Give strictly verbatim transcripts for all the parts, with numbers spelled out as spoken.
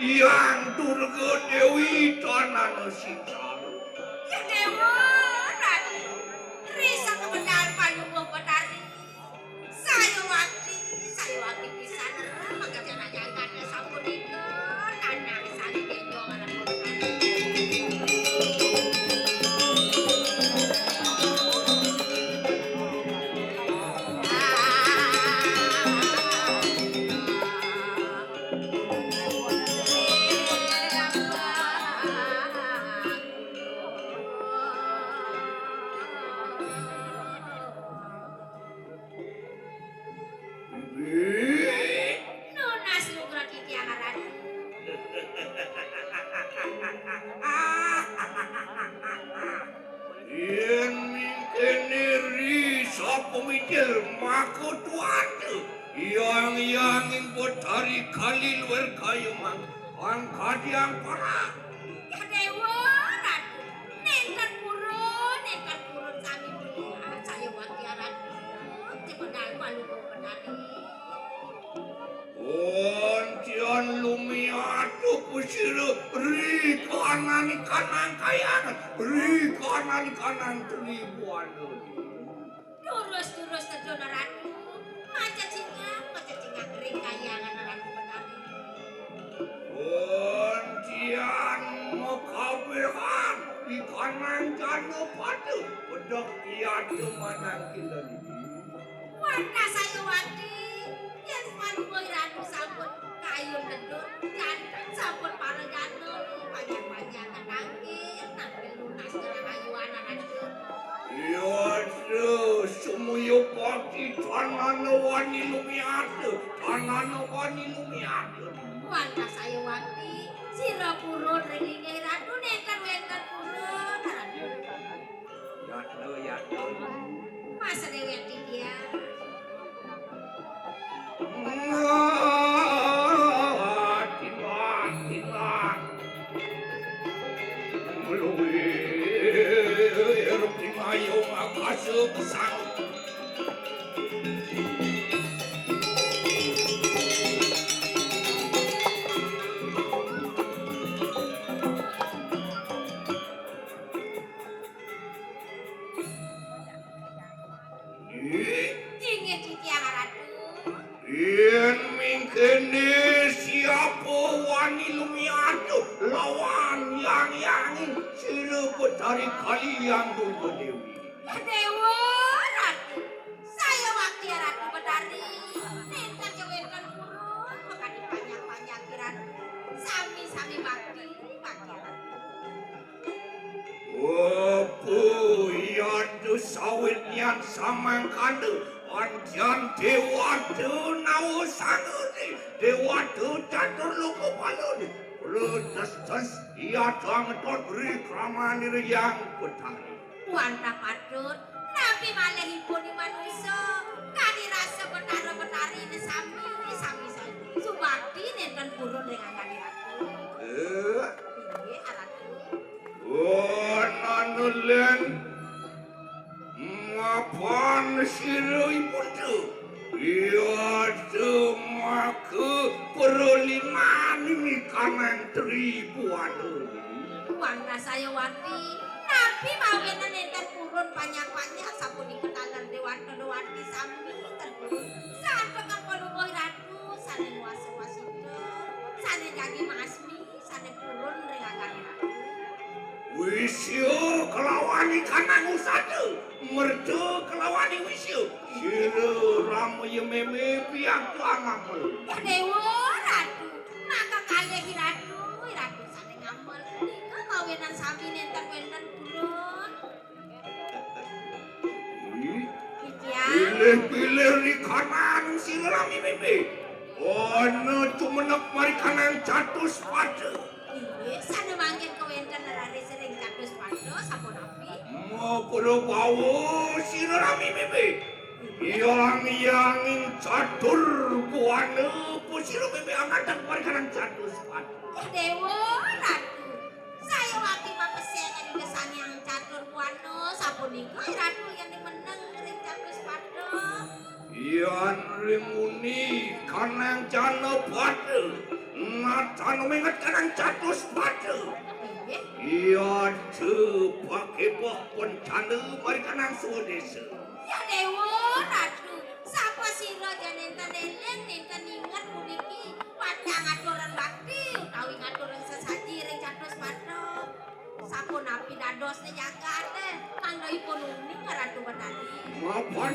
Hyang Durga Dewi tanana sing saru. Ya Dewa, Ratu. Risa kebendal palungguh Betari. Saya wakti, saya wakti pisan. Maka jangan-jangan sampun nika. Tanah sari genjong anak Betari. Nunas nugra titiang Ratu. Yén mingkene ri sapa mijil maka tuata, yang-yanging Betari Kali luwir kayemang, angkadiang parah. Ya Dewa, Ratu, nenten purun, nenten purun sami melihat saya wakti Ratu, cemedal palu Betari. Kuncian lumiatu kusira ri kanani kanang kayangan, ri kanani kanang tribuana. Durus-durus tedun Ratu, macecingak, macecingak ring kayangan Ratu Betari. Kuncian makabehan di kanang jana pada, pedek iatu manang kileni. Wantah saya wakti, yén panuwun Ratu sampun kayun tedun, janten sampun parajana, panjang-panjang ketangkir, nampil nunas ngerahayuan anak. Iya, sumuyu bakti tanana wani lumiata, tanana wani lumiata. Wantah saya wakti, sira purun ring linggih Ratu, nenten wénten purun, Ratu. Yadna, yadna. Mas Dewi Aditya. Timbang, timbang. Meluwir pingayung akasa kesang. Inggih titiang Ratu. Yén mingkene siapa wani lumiatu lawan yang-yanging sira Betari Kali Hyang Durga Dewi. Ya Dewa, Ratu. Saya wakti Ratu Betari. Nenten kewénten purun, makadi panjak-panjak Ratu. Sami-sami bakti, bakti Ratu. Apa yada sawitnyan samangkanda, antian dewata nawa sangane, dewata catur loka palane, redes-des yada ngeton ri kramanira Hyang Betari. Wantah patut, napi malih ipun i manusa, kadi rasa Betara Betarine sami, sami saja. Subakti nenten purun ring anggan Ratu. Eh? Inggih, Ratu. Wanana len mapan sira ibunda. Iya maka pralinan ing kanang tribuana. Wantah saya wati, napi mawinan nenten purun panjak-panjak sapunika taler dewata dewati sami ten purun. Santukan palungguh Ratu sane nguasa wasita, sane jagi masmi. Sane purun ring anggan Ratu. Wisya kelawan ikanang usada, merta kelawan wisya. Sira ramaya meme piagtuang ngamel. Ya Dewa Ratu, maka kalih Ratu, Ratu sane ngamel. Nika mawinan sami nenten wenten purun. Titiang. Pilih-pilih rikanan sira rami mimpi. Ana tumenep marikanang catus pada. Inggih, sane mangkin kawenten raris ring catus pada, sapunapi? Maprabawa sira rami mimpi. Yang-yanging catur buana pusira mimpi angkatan marikanang catus pada. Ya Dewa Ratu. Saya wati papesengan Ida Sang Hyang Catur Buana, sapunika Ratu yen meneng ring Catus Pada. Yan ring muni kanang jana pada, Anu minget kanang catus pada. Inggih. Iya, teu paképoh pencana mari kanang swadésa. Ya Déwa Ratu, sapa sira ja nénten éling, nénten inget puniki, pacang ngaturan bakti utawi ngaturan sesaji ring catus pada. Sapunapi dadosné jagaté, mangda ipun uning ka Ratu Betari. Mapan.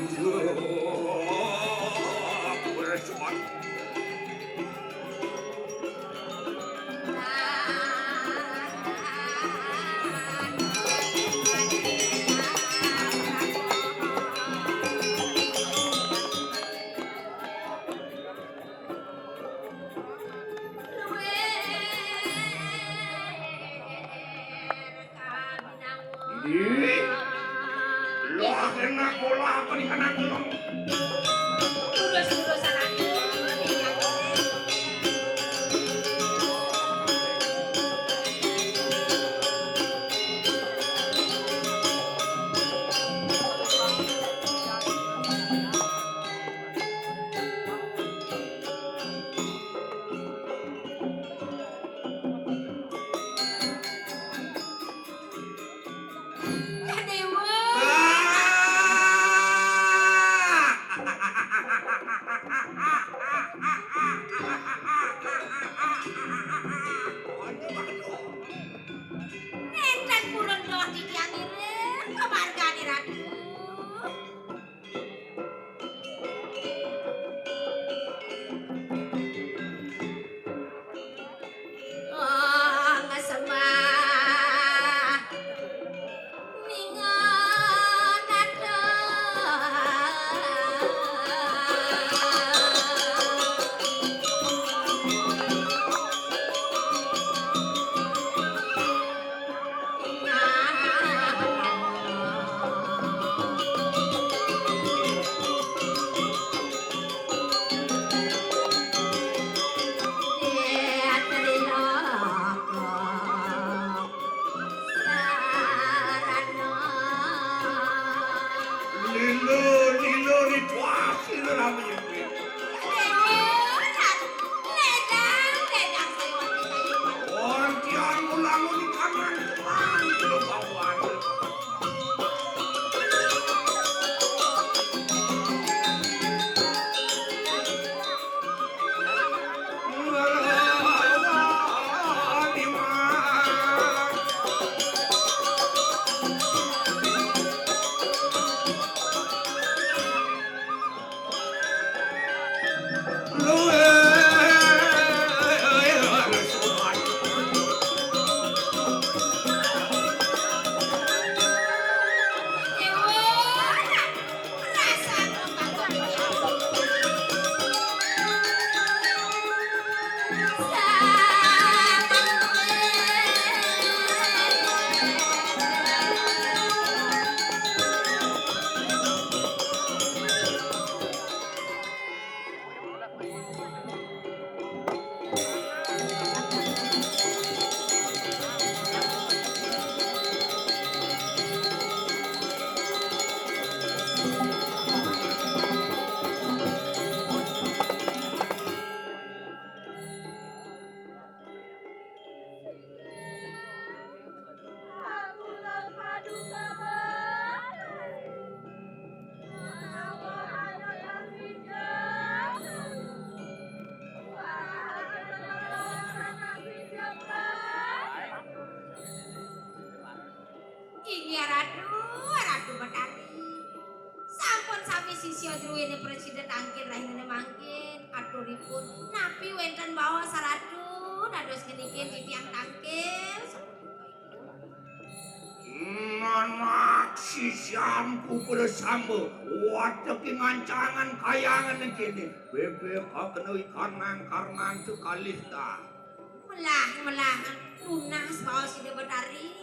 Ih, lo akhirnya bola apa di kanan lo? Ya Déwa. Nénten purun doh titiang ngiring, kamargané Ratu. Lila, lila, ritual, lila, lila. Wong tiang ulang uning kangen tuan, lho, bawan. Inggih Ratu, Ratu Betari. Sampun sami sisya druéné prasida tangkil rahinané mangkin, aturipun napi wénten baos Ratu dados ngenikin titiang tangkil. Nanak sisyaku prasamba, wateking ancangan kayangan kéné, bébék kakena ikanang karnang kekalih ta. Melah, melah, tunas baos Ida Betari.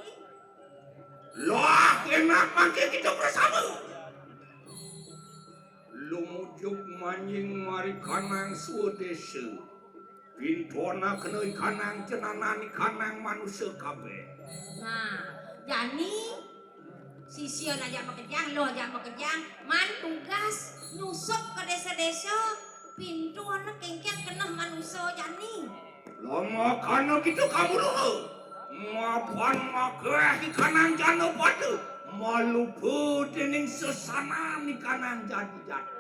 Lah, enak mangke kita prasamba. Lumujug manjing mari kanang swadésa. Pintonaken ikanang cenanan ikanang manusa kabéh. Nah, jani sisia ajak makejang, lo ajak makejang, man tugas nyusup ka désa-désa, pintonaken kénkén keneh manusa jani. Lama kana kita kamuluh. Mapan makeh ikanang jana pada. Malupa dening sesanan ikanang jati-jati.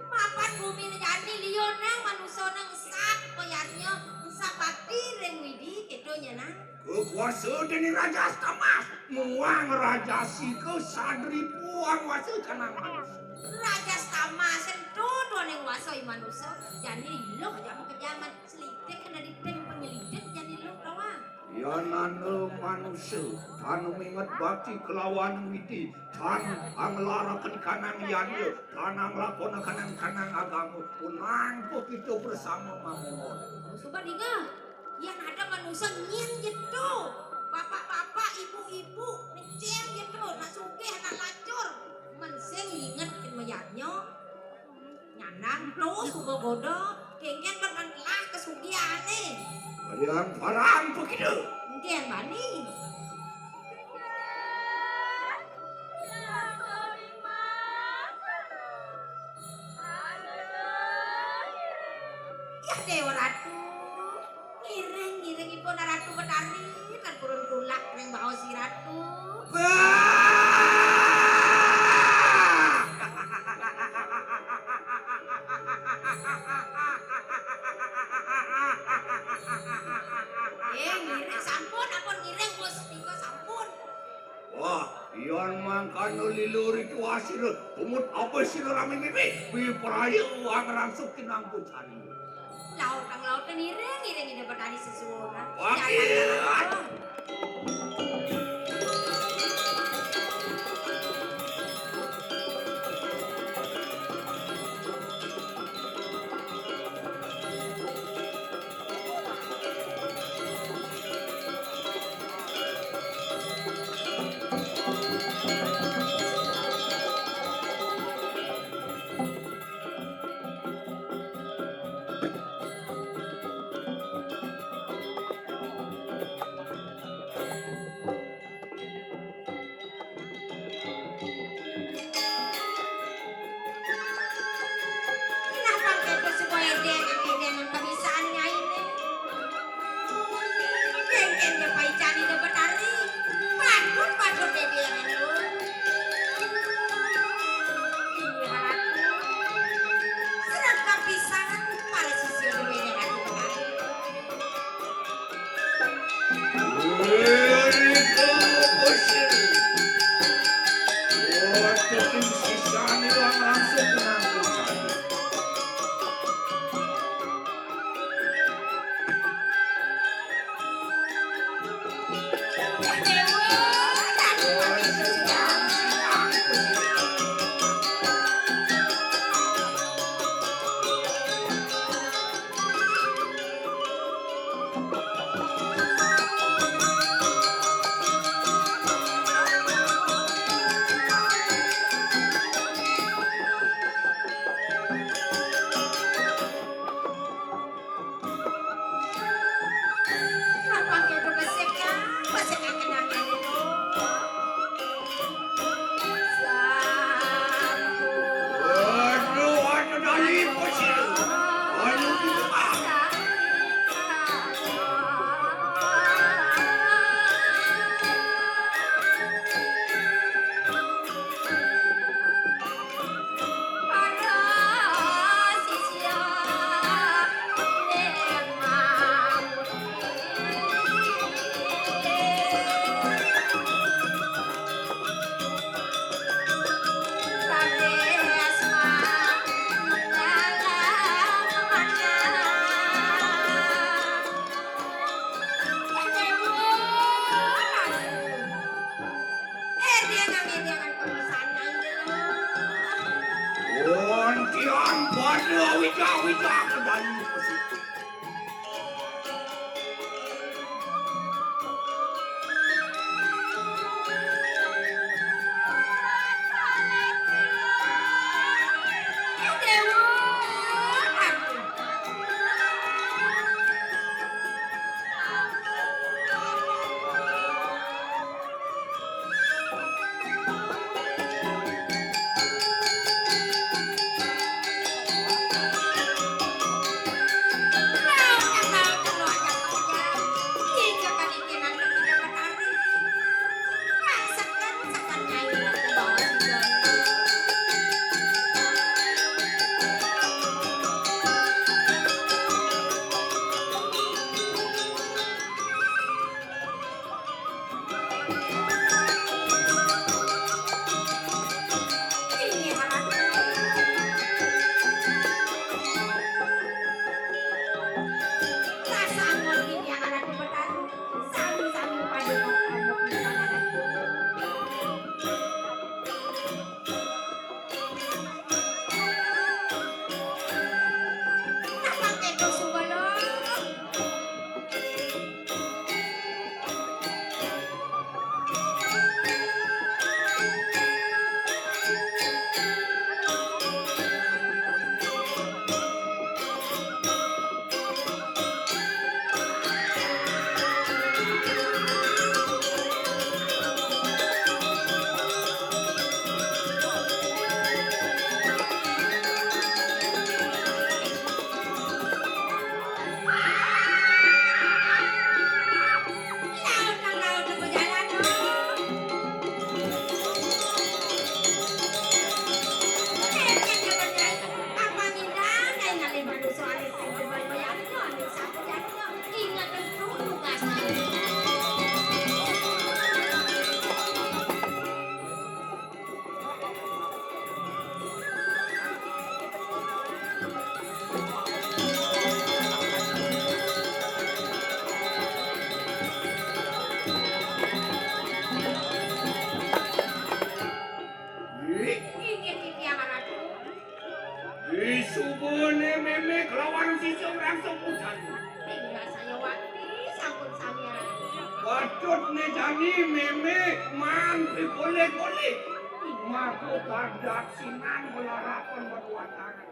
Mapan bumine jati liya nang manusa nang sat payarnya, sat bakti ring Widi, keto nyanang. Kekuasa dening Raja Stamas, muang Raja Sika sadripu anguasa kanang manusa. Raja Stamas ento doning wasa i manusa, jani iluh aja makejaman, selidik kena diping penyelidik jani iluh doang. Yan anu manusa, tan minget bakti kelawan Widi, tan anglaraken kanang yadnya, tan anglakona kanang-kanang agama, punang kita bersama mamon. Suba dinga, yan ada manusa nyin jeto. Bapak-bapak, ibu-ibu, ngecil jeto, nak sugih, nak lacur. Men sing inget ken mayadnya. Nyanang to suba goda, kengken ban telah kesugihane. Ada yang parang begitu. Engken bani. Yah, Dewa Ratu. Ngiring, ngiring ipun Ratu Betari, tan purun tulak ring baos i Ratu. Bah! Eh, ngiring sampun, ampun ngiring, Gusti, sampun. Wah, yan mangkana lila ritu asira, tumut apa sira rame mimih, bipraya angrangsuk kinangku cari. Lautang lautang iring, iring Ida Betari sesuunan. Wah, jalan, iya. Jalan. Kenapa keto suba edengan, edengan kebiasaan nyainé? Kengken ja paican Ida Betari. Patut, patut edengan, Lur. Inggih Ratu. Sregep pisan para sisia dewené Ratu Betari. Inggih, Ratu. Rasa anggon inggih, Ratu Betara. Sami-sami paduka anu pisan, Ratu. Nah, pakai to sumbalong. Inggih titiang, Ratu. Disubuhne Mémé kelawan sisya ngrangsang pucan. Inggih saya wati sampun sami, Ratu. Patutne jani Mémé mangke golek-golek. Maka kadaksinan malarapan batuan tangan.